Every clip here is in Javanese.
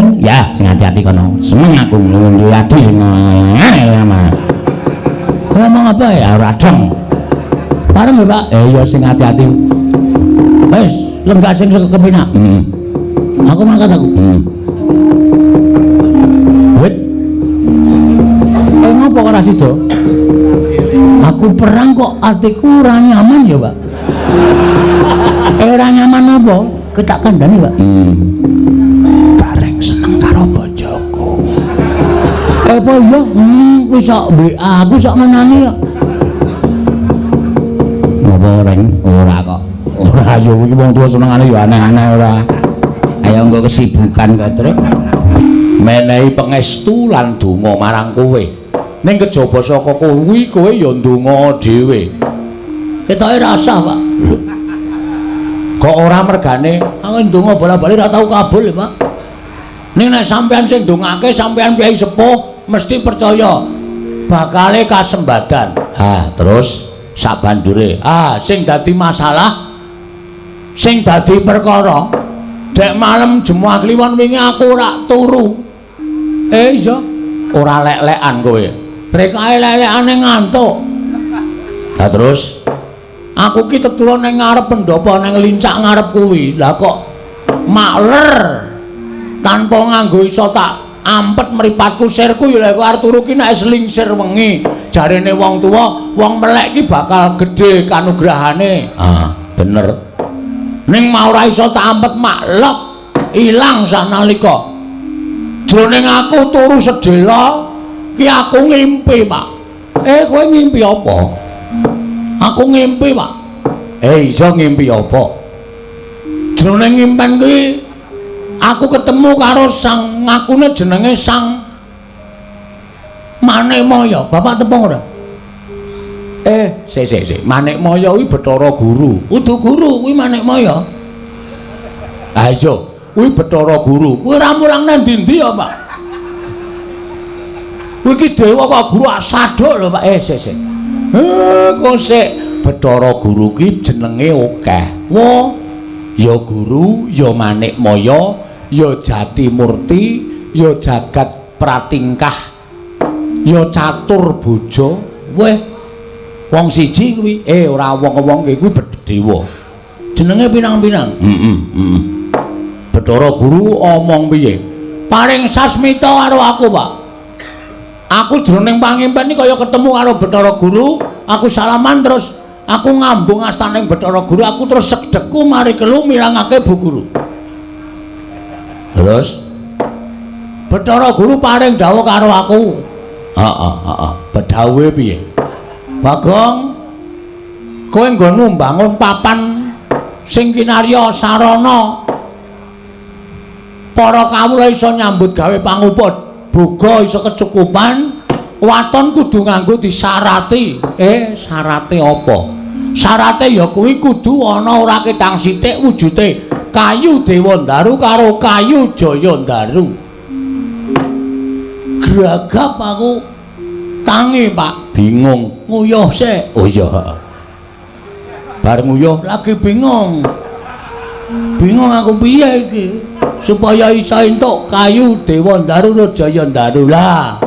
Reng. Ya, sing ati-ati kono. Seneng aku duwe ati sing ngomong apa ya ora dong. Pareng lho, Pak. Ya sing ati-ati. Wis, lenggah sing kepenak. Heeh. Aku mangkat aku. Heeh. Wit. Ngopo kok ora sida? Aku perang kok atiku ora nyaman ya, Pak. Ora nyaman apa? Ketak kandhane, Pak. Bareng seneng karo bojoku. Apa iya? Wis sak WA aku sak menangi kok. Ngopo Reng? Ora kok. Ora yo iki wong tuwa senengane yo aneh-aneh ora. Ayo nggo kesibukan kok, Truk. Menehi pangestu lan donga marang kowe. Ning kejaba saka kuwi kowe ya ndonga dhewe. Ketoke rasah, Pak. Lho. Kok ora mergane? Aku ndonga bola-bali ora tau kabul, Pak. Ning nek sampean sing ndongake sampean piyai sepuh mesti percaya bakale kasembadan. Ha, terus sabanjure, ah sing dadi masalah, sing dadi perkara, dek malem Jemuah Kliwon wingi aku ora turu. Iya, ora lek-lekan kowe. Rekae lek-lekane ngantuk. Lah terus aku ki tetulun ning ngarep pendopo ning lincak ngarep kuwi. Lah kok makler tanpa nganggo iso tak ampet mripatku sirku ya lek arep turu ki nek selingsir wengi. Jarene wong tuwa, wong melek ki bakal gedhe kanugrahane. Ah, bener. Ning mau ora iso tak ampet maklek ilang sanalika. Jroning aku turu sedhela ki aku ngimpi, Pak. Kowe ngimpi apa? Aku ngimpi, Pak. Iso ngimpi apa? Jroning ngimpen kuwi aku ketemu karo sang ngakune jenenge Sang Manikmaya. Bapak tepung ora? Sik sik sik. Manikmaya kuwi Bathara Guru. Udu guru kuwi Manikmaya. Ha iya, kuwi Bathara Guru. Kuwi ora mulang nang ndi-ndi ya, Pak. Kuwi ki dewa kok guru asaduk lho, Pak. Sik sik. Kok sik Bathara Guru ki jenenge akeh. Wo, ya guru, ya Manikmaya, ya Jatimurti, ya Jagat Pratingkah, ya Catur Bojo. Weh, wong siji kuwi. Ora wong-wong kuwi dewa. Jenenge pinang-pinang. Heeh, heeh. Bathara Guru omong piye? Paring sasmita karo aku, Pak. Aku jroning pangimpen iki kaya ketemu karo Bathara Guru, aku salaman terus aku ngambung astaning Bathara Guru, aku terus segdekku mari kelu mirangake Bu Guru. Terus Bathara Guru paring dawuh karo aku. Heeh, heeh. Bedhawuhe piye? Bagong, kowe nggonmu mbangun papan sing kinarya sarana para kawula iso nyambut gawe pangupa boga iso kecukupan, waton kudu nganggo disarati. Syarate apa? Syarate ya kuwi kudu ana ora ketang sithik wujute kayu Dewandaru karo kayu Jayandaru. Gragap aku tangi, Pak. Bingung. Nguyuh sik. Oh iya. Bar nguyuh lagi bingung. Bingung aku piye iki supaya iso entuk kayu Dewandaru karo Jayandaru. Lah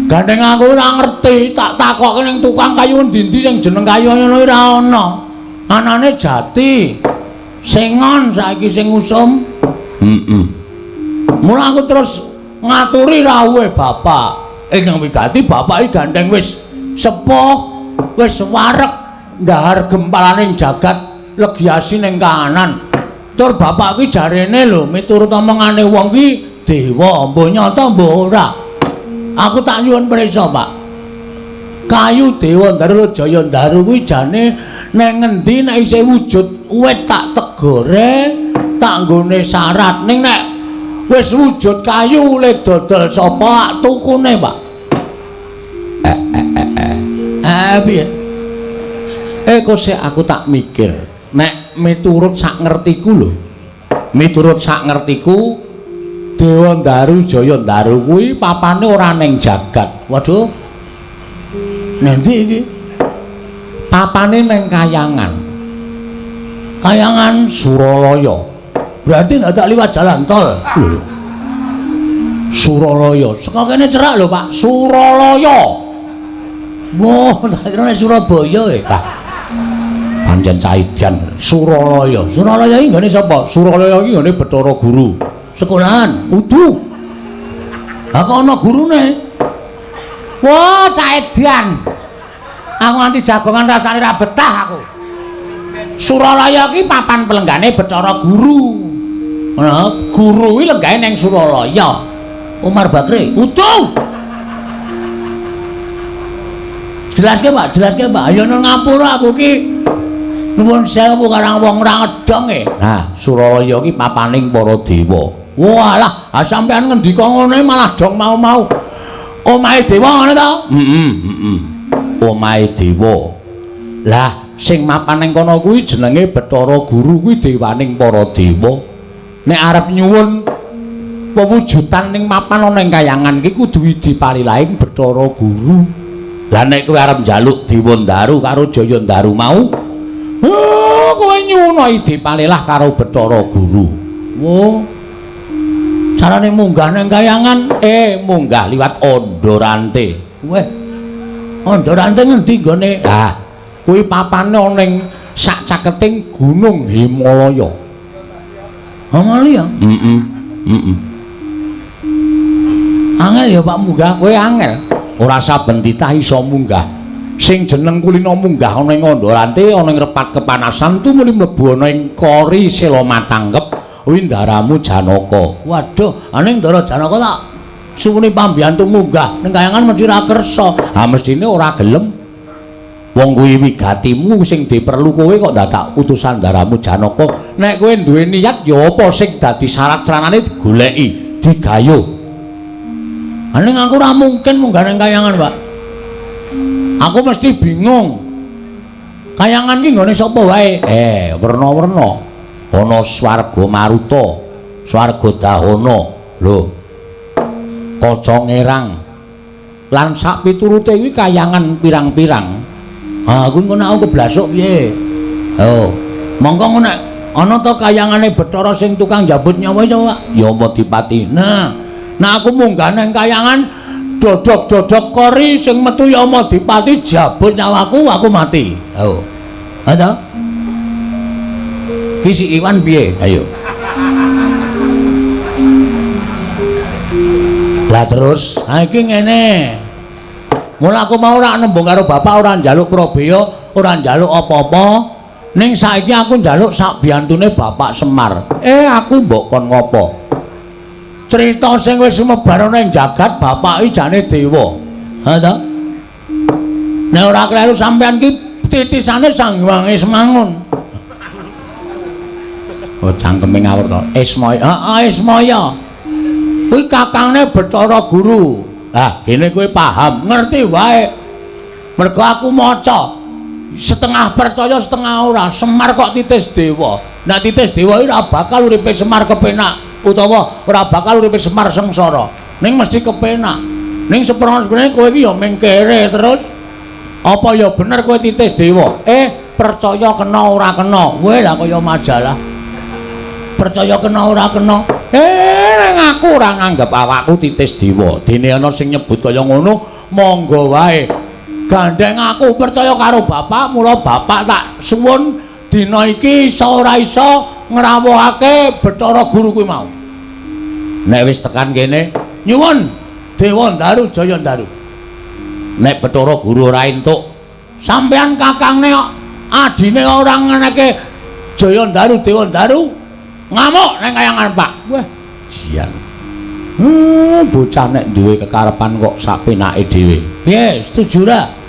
gandeng aku ora ngerti, tak takokke ning tukang kayu endi-endi sing jeneng kayu ngono ora ana. Anane jati. Sengon saiki sing usum. Heeh. Mula aku terus ngaturi rawuhe bapak. Ingkang wigati bapak iki gandeng wis sepuh, wis wareg ndahar gempalaning jagat legiasi ning kahanan. Tur bapak ki jarene lho miturut omongane wong ki dewa, mbuh nyata mbuh ora. Aku tak nyuwun prisa, Pak. Kayu Dewandaru Jayandaru kuwi jane nang ngendi nek isih wujud wit tak tegore, tak nggone syarat. Ning nek wis wujud kayu le dodol sapa tukune, Pak? Piye? Kok sik aku tak mikir. Nek miturut sak ngertiku lho. Miturut sak ngertiku Dewandaru Jayandaru kuwi papane ora ning jagat. Waduh. Nanti iki papane ning kayangan. Kayangan Suralaya. Berarti ndak liwat jalan tol. Lho. Suralaya. Saka kene cerak lho, Pak. Suralaya. Wah, tak kira nek Surabaya e. Lah. Pancen caidan Suralaya. Suralaya iki nggone sapa? Suralaya iki nggone Bathara Guru. Sekolahan udu. Lah kok ana gurune? Wah, caidan. Aku nganti jagongan rasane ra betah aku. Suralaya iki papan pelenggane Bathara Guru. Ngono, guru kuwi lenggahe ning Suralaya. Umar Bakri, udu. Jelaske, Pak, jelaske, Pak. Ayo nang ngapura aku ki. Nuwun sewu karang wong ora ngedong e. Nah, Suralaya ki papaning para dewa. Walah, ha sampean ngendika ngene malah dong mau-mau. Omahe dewa ngono to? Heeh, heeh. Omahe dewa. Lah, sing mapan ning kono kuwi jenenge Bathara Guru kuwi dewaning para dewa. Nek arep nyuwun pewujudan ning mapan ana ing kayangan ki kudu dipalilaing Bathara Guru. Lah nek kowe arep njaluk Dewa Ndaru karo Jaya Ndaru mau, kowe nyuwun dipalilah karo Bathara Guru. Wo. Carane munggah nang kayangan, munggah liwat Ondorante. Weh. Ondorante ngendi nggone? Lah, kuwi papane ana ing sak caketing Gunung Himalaya. Himalaya? Heeh. Heeh. Angel ya Pak munggah, kowe angel. Ora saben titah iso munggah. Sing jeneng kulina munggah ana ing Ondorante ana ing repat kepanasan tumuli mlebu ana ing Kori Selomatangkep windaramu Janaka. Waduh, aning Ndara Janaka tak suwuni pambiyantu munggah ning kayangan mesti ra kersa. Ha mestine ora gelem. Wong kuwi wigatimu sing diperlu kowe kok dadak utusan ndaramu Janaka. Nek kowe duwe niat ya apa sing dadi syarat saranane digoleki, digayuh. Aning aku ora mungkin munggah ning kayangan, Pak. Aku mesti bingung. Kayangan ki nggone sapa wae? Werna-werna. Ana swarga Maruta, swarga Dahana, lho. Kaca Ngerang. Lan sak piturute kuwi kayangan pirang-pirang. Ha, kuwi engko nek aku keblasuk piye? Oh, mongko nek ana ta kayangane Bathara sing tukang njabut nyawa iso, Pak? Yamadipati. Nah, nek aku munggah nang kayangan dodok-dodok kori sing metu Yamadipati jabut nyawaku, aku mati. Oh. Ha ta? Ki si Iwan piye? Ayo. Lah terus, ha iki ngene. Mula aku mau ora nembung karo bapak, ora njaluk prabeya, ora njaluk apa-apa. Ning saiki aku njaluk sak biyantune Bapak Semar. Aku mbok kon ngopo? Cerita sing wis sumebar ana ing jagat bapak iki jane dewa. Ha ta? Nek ora kleru sampean ki titisane Sang Hyang Ismangun. Oh, cangkeme ngawur to. Ismaya. Heeh, Ismaya. Kuwi kakangne Bathara Guru. Lah, gene kowe paham, ngerti wae. Mergo aku maca. Setengah percaya setengah ora. Semar kok titis dewa. Nek titis dewa iki ora bakal uripe Semar kepenak utawa ora bakal uripe Semar sengsara. Ning mesti kepenak. Ning seprono-seprone kowe iki ya ming kere terus. Apa ya bener kowe titis dewa? Percaya kena ora kena. Kowe lah kaya majalah. Percaya kena ora kena. Ning aku ora nganggep awakku titis dewa. Dene ana sing nyebut kaya ngono, monggo wae. Gandeng aku percaya karo bapak, mula bapak tak suwun dina iki iso ora iso ngrawuhake Bathara Guru kuwi mau. Nek wis tekan kene, nyuwun Dewa Ndaru Jaya Ndaru. Nek Bathara Guru ora entuk, sampean kakangne adine ora ngeneke Jaya Ndaru Dewa Ndaru ngamuk nang kayangan Pak. Wah, jian. Bocah nek duwe kekarepan kok sak penake dhewe. Piye, setuju ra?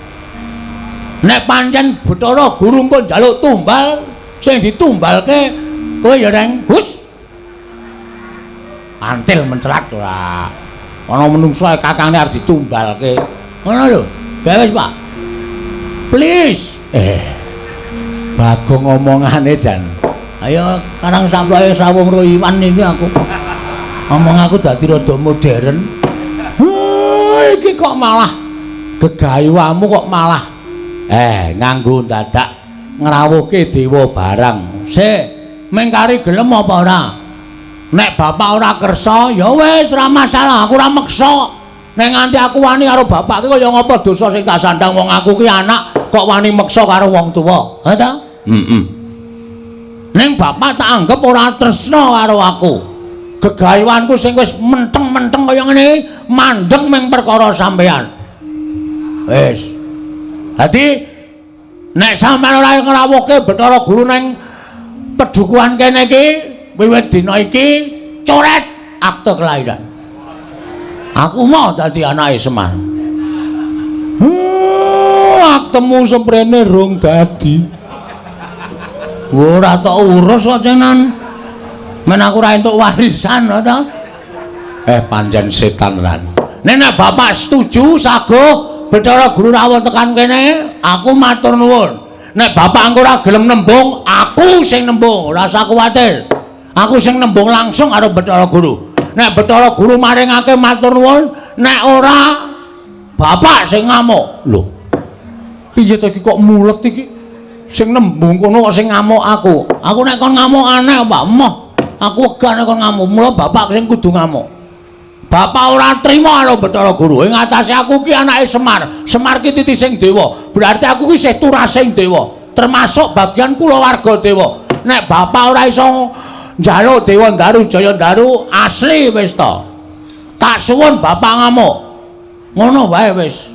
Nek pancen Bathara Guru engko njaluk tumbal, sing ditumbalke kowe ya reng hus. Antil mencelat ora. Ana menungso kakangne arep ditumbalke. Ngono lho. Gawe wis, Pak. Please. Bagong omongane jan. Ayo karang samploke srawung ro Iwan iki aku. Omong aku dadi rada modern. Iki kok malah gegayuhamu kok malah nganggo dadak ngrawuhke dewa barang. Sik, mengkari gelem apa ora? Nek bapak ora kersa, ya wis ora masalah, aku ora meksa. Nek nganti aku wani karo bapak ki kaya ngapa dosa sing tak sandang wong aku ki anak kok wani meksa karo wong tuwa. Ha ta? Heeh. Ning bapak tak anggap ora tresna karo aku. Gegayuhanku sing wis menteng-menteng kaya ngene iki mandeg ming perkara sampean. Wis. Dadi nek sampean ora ngrawuhke Bathara Guru ning pedukuhan kene iki wiwit dina iki coret akte kelahiran. Aku mau dadi anake Semar. Aktemu semprene rung dadi. Ora tok urus kok cenan. Men aku ora entuk warisan to. Pancen setan lan. Nek bapak setuju saguh Bathara Guru rawuh tekan kene, aku matur nuwun. Nek bapak engko ora gelem nembung, aku sing nembung, ora usah kuwatir. Aku sing nembung langsung karo Bathara Guru. Nek Bathara Guru maringake matur nuwun, nek ora bapak sing ngamuk. Lho. Piye to iki kok mulet iki? Sing nembung kono kok sing ngamuk aku. Aku nek kon ngamuk aneh, Pak. Moh. Aku wegah nek kon ngamuk. Mula bapak sing kudu ngamuk. Bapak ora trima karo Bathara Guru. Ing atase aku ki anake Semar. Semar ki titising dewa. Berarti aku ki isih turasing dewa, termasuk bagian kulawarga dewa. Nek bapak ora iso njaluk Dewa Ndaru Jaya Ndaru asli wis to. Tak suwun bapak ngamuk. Ngono wae wis.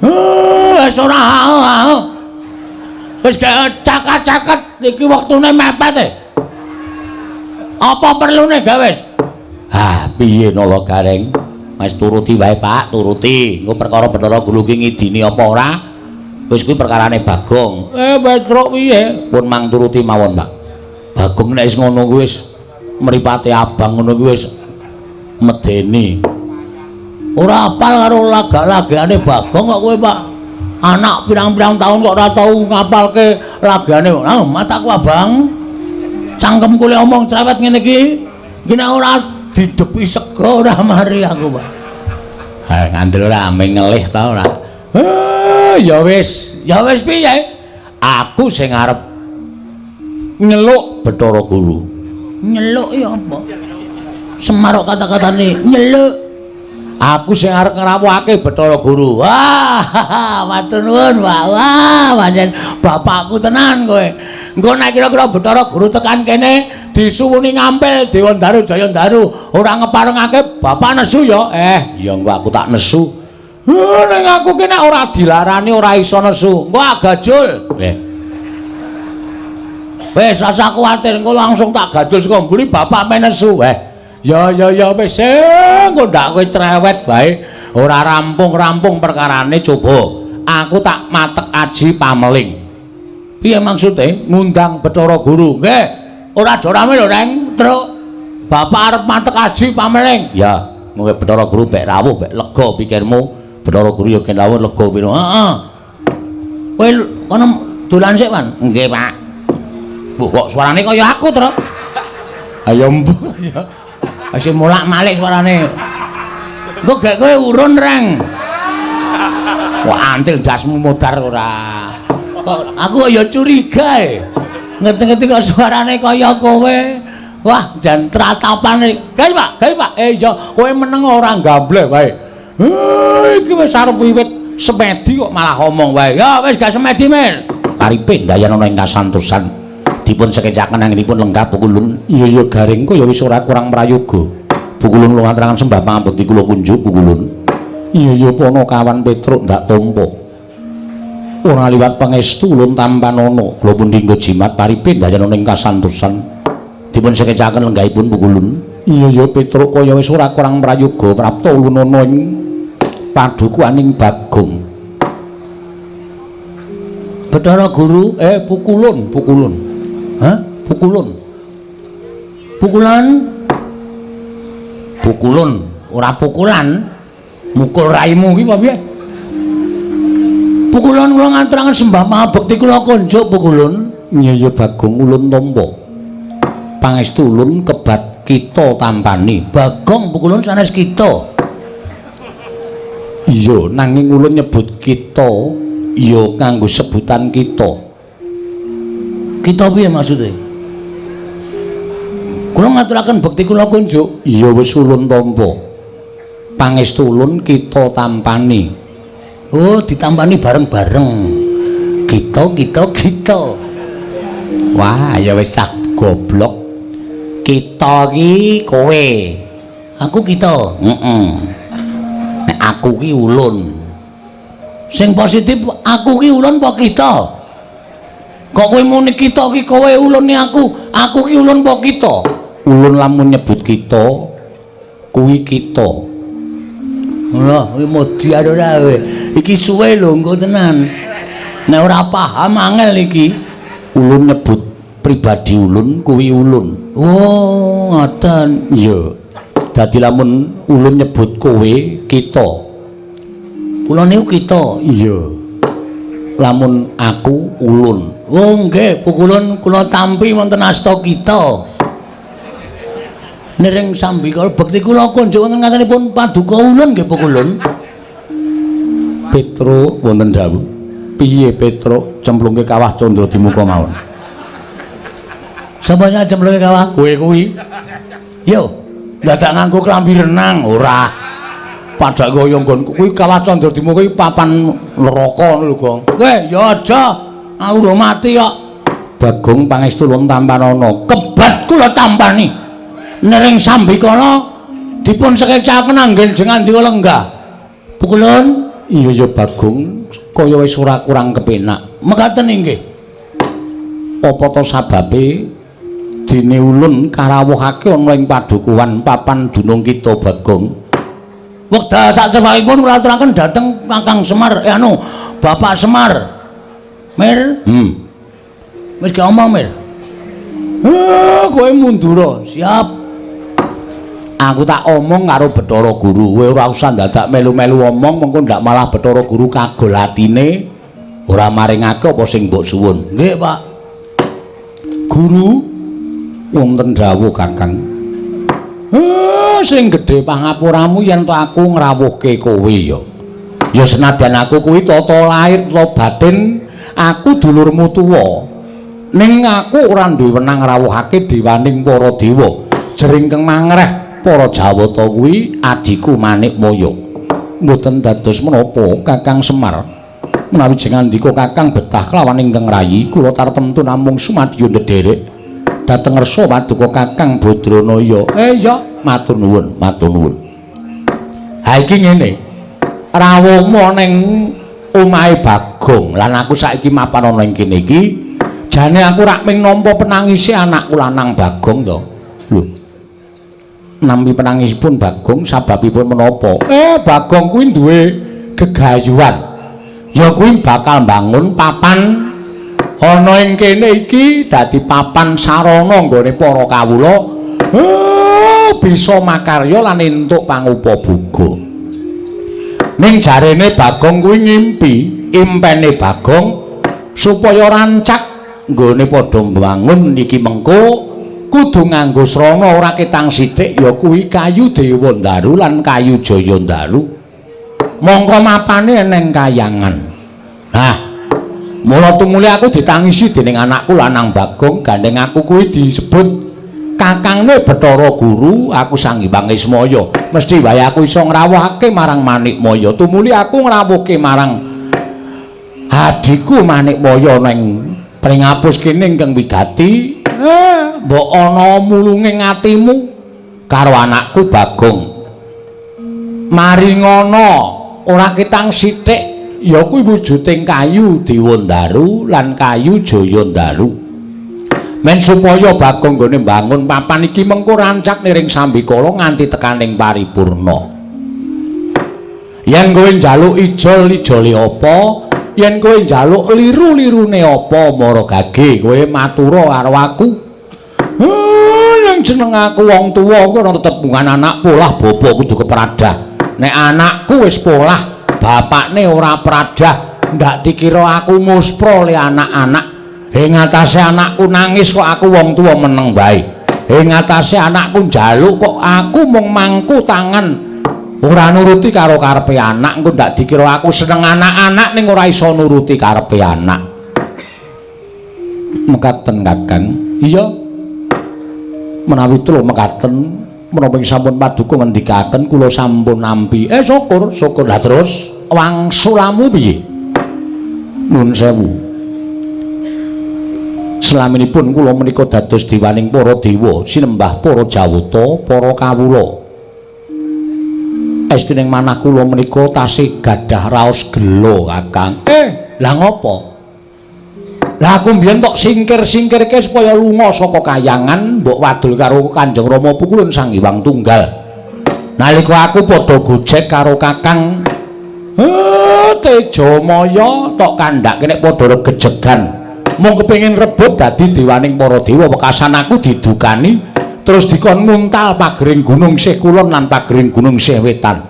Wis ora. Wis cakat-cakat iki wektune mepet e. Apa perlune gawe wis? Ah, piye Nala Gareng? Wis turuti wae, Pak, turuti. Engko perkara Bathara Guru ki ngidini apa ora? Wis kuwi perkarane Bagong. Petruk piye? Pun mang turuti mawon, Pak. Bagong nek wis ngono kuwi wis mripate abang ngono kuwi wis medeni. Ora apal karo lagak-lagane Bagong kok kowe, Pak. Anak pirang-pirang tahun kok ora tau ngapalke lagane. Ah, mataku abang. Cangkemku le omong cerewet ngene iki. Iki nek ora didepi sega ora mari aku, Pak. Ha, ngandel ora ame ngelih ta ora. Ya wis, ya wis piye? Aku sing arep nyeluk Bathara Guru. Nyeluk ya apa? Semar kok kata-katane nyeluk. Aku sing arep ngrawuhake Bathara Guru. Wah, matur nuwun, Pak. Wah, pancen bapakku tenan kowe. Engko nek kira-kira Bathara Guru tekan kene disuwuni ngampil Dewa Ndaru Jaya Ndaru ora ngeparengake bapak nesu ya. Ya engko aku tak nesu. Ning aku ki nek ora dilarani ora iso nesu. Engko agajul. Wis rasa kuwatir engko langsung tak gajul saka mburi bapak men nesu. Ya ya ya wis engko ndak kowe cerewet wae. Ora rampung-rampung perkarane coba. Aku tak matek aji pameling. Piye maksude? Ngundang Bathara Guru. Nggih. Ora do rame lho, Reng. Truk. Bapak arep matek aji pameling. Ya, mungkin Bathara Guru bek rawuh bek lega pikirmu. Bathara Guru ya gen rawuh lega piro. Heeh. Kowe kono dolan sik, Wan. Nggih, Pak. Bu, kok suarane kaya aku, Truk? Ayo mbuh ya. Wis molak-malik suarane. Engko gek kowe urun, Reng. Wah, antil dasmu modar ora. Kok aku ya curiga e. Ngerti-ngerti kok suarane kaya kowe. Wah, jan tratapane. Gawe, Pak, gawe, Pak. Ya kowe meneng ora gambleh wae. Iki wis arep wiwit semedi kok malah omong wae. Ya wis gak semedi, Mir. Paripe ndayan ana ing kasantosan. Dipun sekecaken anggenipun lenggah Pukulun. Iya ya Garing kaya wis ora kurang prayoga. Pukulun kula ngaturaken sembah pangabekti kula kunjuk Pukulun. Iya ya Panakawan Petruk ndak tampa. Ora liwat pangestu ulun tampanana. Kula pundi nggo jimat paripe ndayan ana ing kasantosan. Dipun sekecaken lenggahipun Pukulun. Iya ya Petruk kaya wis ora kurang prayoga prapta ulun ana ing padukuhaning Bagong. Bathara Guru, Pukulun, Pukulun. Hah? Pukulun. Pukulan. Pukulun, ora pukulan. Mukul raimu ki apa piye? Pukulun kula ngaturaken sembah pangabekti kula kunjuk Pukulun. Iya ya Bagong ulun tampa. Pangestu ulun kebat kita tampani. Bagong Pukulun sanes kita. Iya, nanging ulun nyebut kita ya nganggo sebutan kita. Kita piye maksude? Kula ngaturaken bekti kula kunjuk. Iya wis ulun tampa. Pangestu ulun kita tampani. Oh, ditampani bareng-bareng. Kita kita kita. Wah, ya wis cah goblok. Kita iki kowe. Aku kita. Heeh. Nek aku ki ulun. Sing positif aku ki ulun apa kita? Kok kowe muni kita ki kowe ulune aku, aku ki ulun apa kita? Ulun lamun nyebut kita kuwi kita. Lha, kuwi modiar ora kowe. Iki suwe lho engko tenan. Nek ora paham angel iki. Ulun nyebut pribadi ulun kuwi ulun. Oh, ngoten. Iya. Dadi lamun ulun nyebut kowe kita. Kula niku kita. Iya. Lamun aku ulun. Oh nggih, pukulun kula tampi wonten asta kita. Niring sambikala bekti kula kunjuk wonten ngatenipun paduka ulun nggih pukulun. Petro wonten dawuh. Piye Petro cemplungke kawah Candra Dimuka mawon? Sapa sing cemplungke kawah? Kowe kuwi. Yo, dadak nganggo klambi renang ora. Padha kaya nggonku kuwi kawah Candra Dimuka kuwi papan neraka ngono lho, Gong. Kowe ya aja. Aku urung mati kok. Bagong pangestu ulun tampanana. Kebat kula tampani. Nering sambikala dipun sekecaken anggen jengandika lenggah. Pukulun? Iya ya Bagong, kaya wis ora kurang kepenak. Mekaten inggih. Apa to sababe dene ulun karawuhake ana ing padukuhan papan dunung kita Bagong? Wekdal sacepakipun kula aturaken dhateng Kakang Semar, Bapak Semar. Mir? Wis gak omong, Mir. Kowe mundura. Siap. Aku tak omong karo Bathara Guru. Kowe ora usah dadak melu-melu omong, mengko ndak malah Bathara Guru kagol atine ora maringake apa sing mbok suwun. Nggih, Pak. Guru wonten dawuh, Kakang. Sing gedhe pangapuramu yen to aku ngrawuhke kowe ya. Ya senadyan aku kuwi tata lahir tata batin, aku dulurmu tuwa. Ning aku ora duwe wenang ngrawuhake dewaning para dewa. Jering kang mangreh para Jawata kuwi adhiku Manikmaya. Mboten dados menapa Kakang Semar. Menawi jengandika Kakang betah kelawan ingkang rayi, kula tartemtu namung sumadyo ndederek dhateng ngersa paduka Kakang Badranaya. Iya, matur nuwun, matur nuwun. Ha iki ngene. Rawuhmu ning omahe Bagong lan aku saiki mapan ana ing kene iki, jane aku rak ming nampa penangise anakku lanang Bagong to. Lho. Nampi penangisipun Bagong sababipun menapa? Bagong kuwi duwe gegayuhan. Ya kuwi bakal mbangun papan ana ing kene iki dadi papan sarana nggone para kawula bisa makarya lan entuk pangupaboga. Ning jarene Bagong kuwi ngimpi, impene Bagong supaya rancak nggone padha mbangun iki mengko kudu nganggo srana ora ketang sithik ya kuwi kayu Dewa Ndaru lan kayu Jaya Ndaru. Mongko mapane eneng kayangan. Nah, mula tumuli aku ditangisi dening anakku lanang Bagong, gandeng aku kuwi disebut kakangne Bathara Guru, aku Sang Hyang Ismaya. Mesti wae aku iso ngrawuhake marang Manikmaya. Tumuli aku ngrawuhke marang adhiku Manikmaya ning pringapus kene ingkang wigati. Mbok ana mulunge atimu karo anakku Bagong. Maringana ora ketang sithik ya kuwi wujuding kayu Dewa Ndaru lan kayu Jaya Ndaru. Men supaya Bagong nggone mbangun papan iki mengko rancak niring sambikala nganti tekaning paripurna. Yen kowe njaluk ijol ijole apa, yen kowe njaluk liru-lirune apa, mara gage kowe matura karo aku. Yen jeneng aku wong tuwa kuwi ana tetembungan anak polah bapa kudu kepradah. Nek anakku wis polah, bapakne ora pradah, ndak dikira aku muspra le anak-anak. Ing atase anakku nangis kok aku wong tuwa meneng wae. Ing atase anakku njaluk kok aku mung mangku tangan ora nuruti karo karepe anak, engko ndak dikira aku seneng anak-anak ning ora iso nuruti karepe anak. Mekaten Kakang. Iya. Menawi telu mekaten menapa sampun paduka ngendikaken kula sampun nampi. Syukur, syukur. Lah terus wangsulamu piye? Nuwun sewu. Selaminipun kula menika dados dewaning para dewa, sinembah para jawata, para kawula. Estining manah kula menika tasih gadah raos gela, Kakang. Lah ngopo? Lah aku mbiyen tok singkir-singkirke supaya lunga saka kayangan, mbok wadul karo Kanjeng Rama Pukulun Sang Hyang Tunggal. Nalika aku padha gojek karo Kakang Tejamaya tok kandhake nek padha regejegan. Mung kepengin rebut dadi dewaning para dewa, wekasan aku didukani terus dikon nguntal pagering gunung sih kulon lan pagering gunung sih wetan.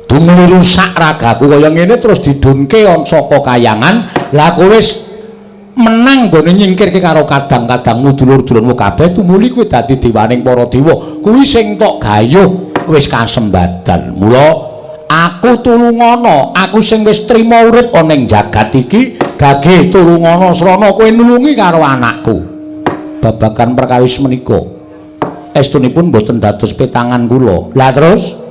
Dumuli rusak ragaku kaya ngene terus didunke saka kayangan. Lah aku wis menang nggone nyingkirke karo kadang-kadangmu dulur-dulurmu kabeh tumuli kowe dadi dewaning para dewa. Kuwi sing tok gayuh wis kasembadan. Mula aku tulungana, aku sing wis trima urip ana ing jagat iki gage tulungana srana kowe nulungi karo anakku. Babagan perkawis menika estunipun boten dados petangan kula. Lah terus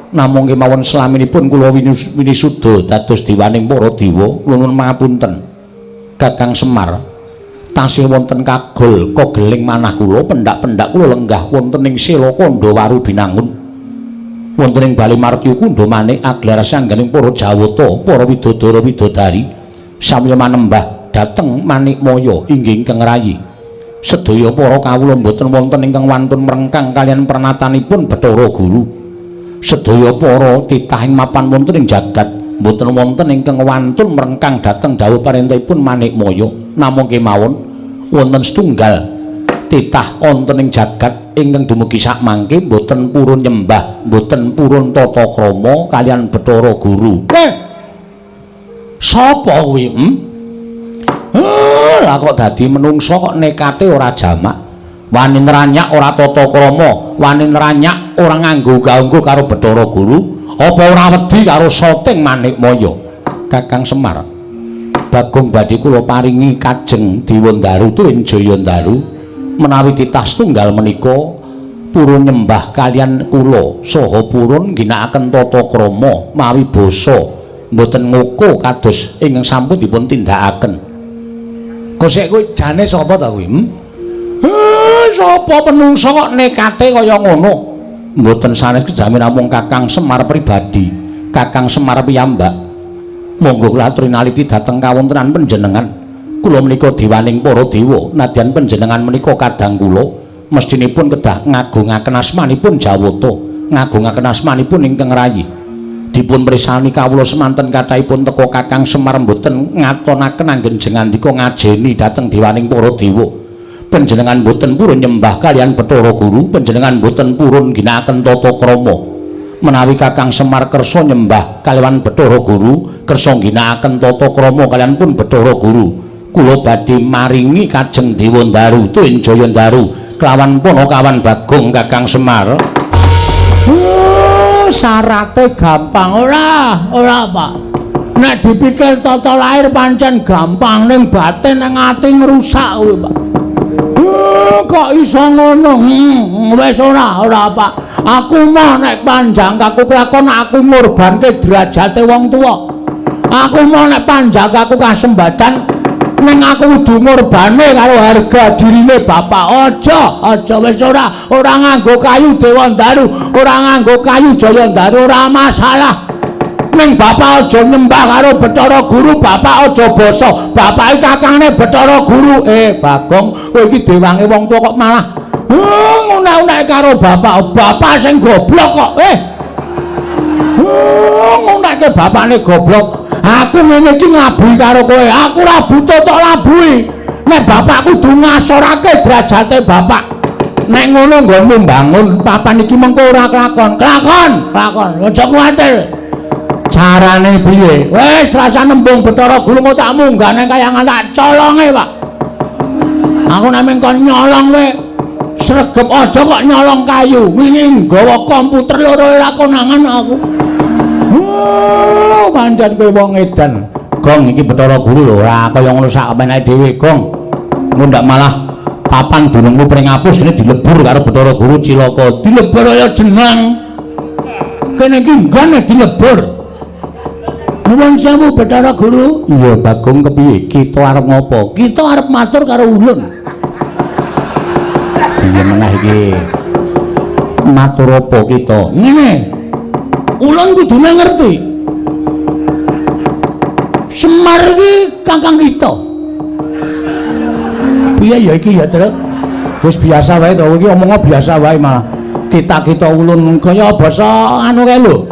namung kemawon selaminipun kula winisuda dados dewaning para dewa, kula nuwun pangapunten Kakang Semar, tasih wonten kagol kogeling manah kula, pendak-pendak kula lenggah wonten ing Sela Kandha Binangun, wonten ing Bale Martya Kundha Manik aglar sangganing para jawata, para widodara widodari samya manembah dhateng Manikmaya inggih ingkang rayi. Sedaya para kawula mboten wonten ingkang wantun mrengkang kaliyan pernatanipun Bathara Guru. Sedaya para titah ing mapan wonten ing jagat mboten wonten ingkang wantun mrengkang dhateng dawuh parentahipun Manikmaya. Namung kemawon wonten setunggal titah wonten ing jagat ingkang dumugi sakmangke mboten purun nyembah, mboten purun tata krama kaliyan Bathara Guru. Sapa kuwi? Lah kok dadi menungsa kok nekate ora jamak. Wani nranyak ora tata krama, wani nranyak ora nganggo gaunggo karo Bathara Guru, apa ora wedi karo soting Manikmaya? Kakang Semar, Bagong badhe kula paringi kajeng Dewandaru tuwin Jayandaru menawi titah setunggal menika purun nyembah kaliyan kula saha purun ngginakaken tata krama mawi basa mboten ngoko kados ingkang sampun dipun tindakaken. Kosek kuwi jane sapa ta kuwi? Sapa menungsa kok nekate kaya ngono? Mboten sanes kejamen namung Kakang Semar pribadi, Kakang Semar piyambak. Monggo kula aturi naliti dhateng kawontenan panjenengan. Kula menika dewaning para dewa, nadyan panjenengan menika kadang kula mestinipun kedah ngagungaken asmanipun Jawata, ngagungaken asmanipun ingkang rayi. Dipun mrisani kawula semanten kathahipun teka Kakang Semar mboten ngatonaken anggen jengandika ngajeni dhateng dewaning para dewa. Panjenengan mboten purun nyembah kaliyan Bathara Guru, panjenengan mboten purun ngginakaken tata krama. Menawi Kakang Semar kersa nyembah kaliyan Bathara Guru, kersa ngginakaken tata krama kaliyan pun Bathara Guru, kula badhe maringi kajeng Dewandaru tuwin Jayandaru kelawan Panakawan Bagong Kakang Semar. Syarate gampang ora? Ora, Pak. Nek dipikir tata lahir pancen gampang, ning batin nang ati ngrusak kuwi, Pak. Kok iso ngono? Wis ora, ora, Pak. Aku mah nek panjang kaku kelakon aku ngorbanke derajate wong tuwa. Aku mah nek panjang kaku kasembadan ning aku kudu ngorbane karo harga dirine bapak. Aja, aja wis ora, ora nganggo kayu Dewandaru, ora nganggo kayu Jayandaru, ora masalah. Ning bapak aja nyembah karo Bathara Guru, bapak aja basa. Bapak iki kakangne Bathara Guru. Bagong, kowe iki dewange wong tuwa kok malah ngunek-unek karo bapak. Bapak sing goblok kok. Ngunekke bapakne goblok. Aku ngene iki ngabuhi karo kowe. Aku ora butuh tok labuhi. Nek bapak kudu ngasorake derajate bapak. Nek ngono nggonmu mbangun papan iki mengko ora kelakon. Kelakon, kelakon. Aja kuwatir. Carane piye? Wis rasa nembung Bathara Guru mau tak munggah nang kayangan tak colonge, Pak. Aku nek mung kon nyolong kowe sregep aja kok nyolong kayu. Wingi nggawa komputer loro ora konangan aku. Oh, pancen kowe wong edan. Gong iki Bathara Guru lho ora kaya ngono sak menake dhewe, Gong. Ngundak malah Papan dunungmu Pringapus kene dilebur karo Bathara Guru cilaka. Dilebur kaya jenang. Kene iki nggone dilebur. Nuwun sewu Bathara Guru. Iya Bagong kepiye? Kita arep ngopo? Kita arep matur karo ulun. Iya meneh iki. Matur apa kita? Ngene. Ulun kudune ngerti. Semar iki kakang kita. Piye ya iki ya, Truk? Wis biasa wae to, iki omongnya biasa wae malah. Kita-kita ulun kaya basa anu kae lho.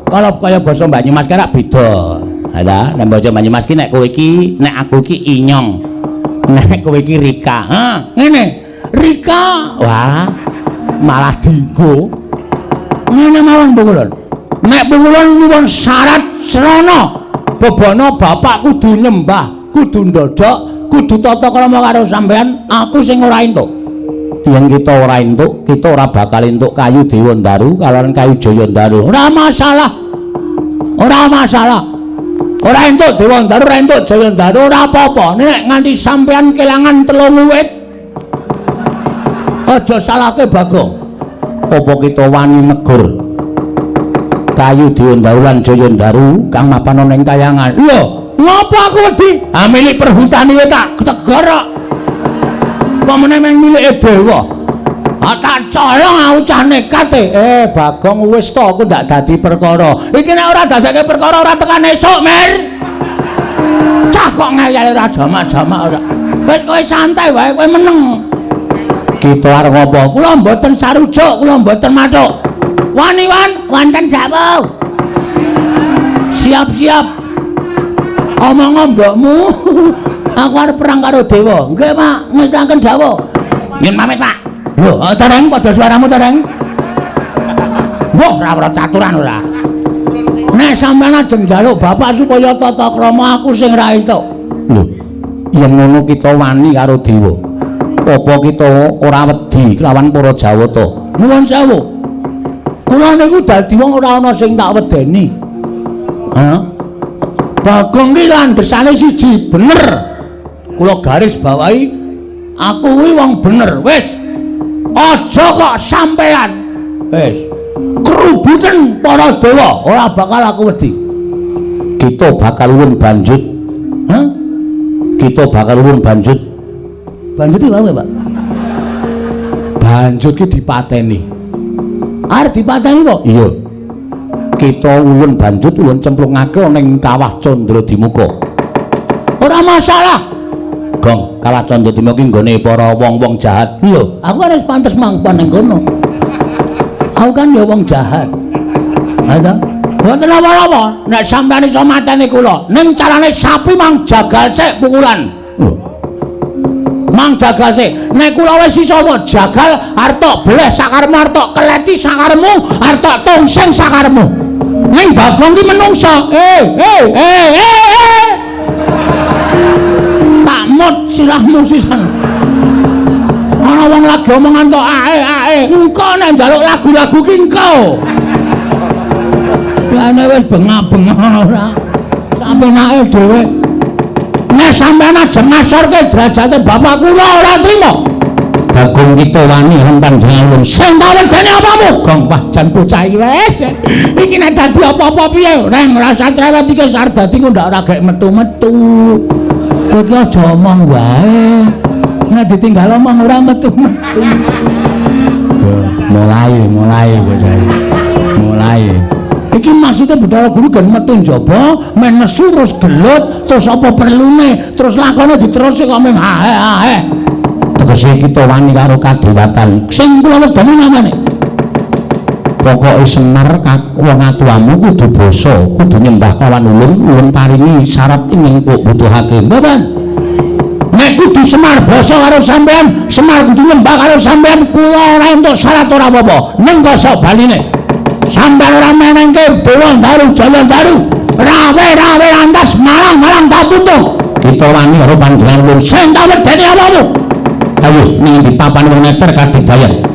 Kalau kaya basa Banyumas kae rak beda. Ha ta, nek basa Banyumas ki nek kowe iki, nek aku iki inyong. Nek kowe iki Rika. Ha, ngene. Rika, wah, malah dienggo. Ngene mawon Pungulun. Nek Pungulun nyuwun syarat srana bebana bapak kudu nyembah, kudu ndodok, kudu tata krama karo sampean, aku sing ora entuk. Yen kita ora entuk, kita ora bakal entuk kayu Dewandaru kalawan kayu Jayandaru. Ora masalah. Ora masalah. Ora entuk Dewandaru, ora entuk Jayandaru, ora apa-apa. Nek nganti sampean kelangan 3 wit, aja salahke Bagong. Apa kita wani negur kayu Dewandaru lan Jayandaru kang mapan ana ing kayangan? Lho, ngopo aku wedi? Ah milik perhutani wae tak tegar kok. Apa meneh meng milike dewa. Ah tak colong aku cah nekat e. Bagong wis to aku ndak dadi perkara. Iki nek ora dadekke perkara ora tekan esuk, Mir. Cah kok ngeyel ora jamak-jamak ora. Wis kowe santai wae, kowe meneng. Kita arep ngopo? Kula mboten sarujuk, kula mboten mathuk. Wani wan, wonten jawab. Siap-siap. Omong mbokmu. Aku arep perang karo dewa. Nggih, Pak, ngestaken dawuh. Nyun pamit, Pak. Lho, tereng padha suaramu tereng. Mbah, ora ora caturan ora. Nek sampeyan ajeng njaluk bapak supaya tata krama aku sing ra entuk. Lho, yen ngono kita wani karo dewa. Apa kita ora wedi kelawan para Jawata? Nuwun sewu. Kula niku dadi wong ora ana sing tak wedeni. Hah? Bagong ki landhesane siji bener. Kula garis bawahi aku kuwi wong bener. Wis. Aja kok sampean. Wis. Kerubuten para dewa ora bakal aku wedi. Kita bakal ulun banjut. Hah? Kita bakal ulun banjut. Banjut iki apa, Pak? Banjut ki dipateni. Arep dipateni kok? Iya. Kita ulun banjut ulun cemplungake ana ing Kawah Candradimuka. Ora masalah. Gong, Kawah Candradimuka ki nggone para wong-wong jahat. Lho, aku kan wis pantes manggon ning kono. Aku kan ya wong jahat. Ha ta? Mboten apa-apa, nek sampeyan iso mateni kula, ning carane sapi mang jagal sik pukulan. Lho. Mang jagal sik. Nek kula wis iso jagal arep tok bleh sakaremu, arep tok keleti sakaremu, arep tok tongseng sakaremu. Ning Bagong ki menungsa. Tak mut sirahmu sisan. Ana wong lagi omongan tok ae ae. Engko nek njaluk lagu-lagu ki engko. Lane wis bengak-bengok ora. Sampenake dhewe. Nek sampeyan aja ngasorke derajate bapak kula ora trima. Bagong kita wani panjenengan ulun. Sing tak wedeni apamu? Gong wah jan bocah iki wis. Iki nek dadi apa-apa piye? Reng rasa cerewet iki wis arep dadi kok ndak ora gek metu-metu. Kowe iki aja omong wae. Nek ditinggal omong ora metu-metu. Mulai bocah iki. Mulai. Iki maksudnya Bathara Guru gen metu njaba, men nesu terus gelut, terus apa perlune, terus lakone diteruske kok mung hae hae. Tegese kita wani karo kadewatan. Sing kula wedeni namane. Pokoke Semar wong atuwamu kudu basa, kudu nyembah kawan ulun, ulun paringi syarat ing kok butuhake. Mboten. Nek kudu Semar basa karo sampean, Semar kudu nyembah karo sampean, kula ora entuk syarat ora apa-apa. Ning kosok baline. Sampeyan ora menengke Dewandaru Jayandaru, rawe-rawe lantas malang-malang tak puntung. Kita wani karo panjenengan ulun. Sing tak wedeni apamu? Ayo ning di papan wong neter kadedayan.